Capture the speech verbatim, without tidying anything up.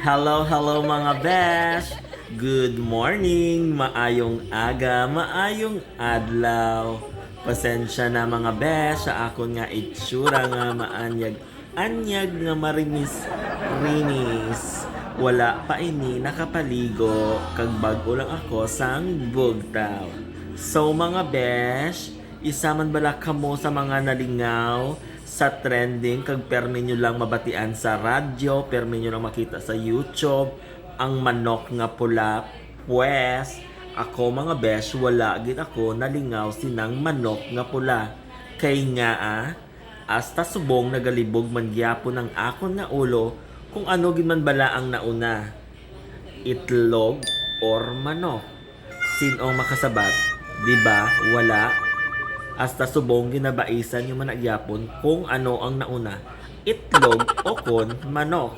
Hello, hello mga besh! Good morning, maayong aga, maayong adlaw. Pasensya na mga besh sa akon nga itsura nga maanyag-anyag nga marimis-rimis. Wala pa ini nakapaligo, kag bag-o lang ako sang bugtaw. So mga besh, isa man bala kamo sa mga nalingaw sa trending kag permi nyo lang mabatian sa radyo, permi nyo lang makita sa YouTube, ang manok nga pula? Pwes, ako mga besh, wala gid ako nalingaw sinang manok nga pula. Kay ngaa, hasta subong nagalibog man gyapon ang akon nga ulo kung ano gid man bala ang nauna, itlog or manok. Sin-o ang makasabat? Di ba? Wala. Hasta subong ginabaisan nyo man na gyapon kung ano ang nauna, itlog o kon manok.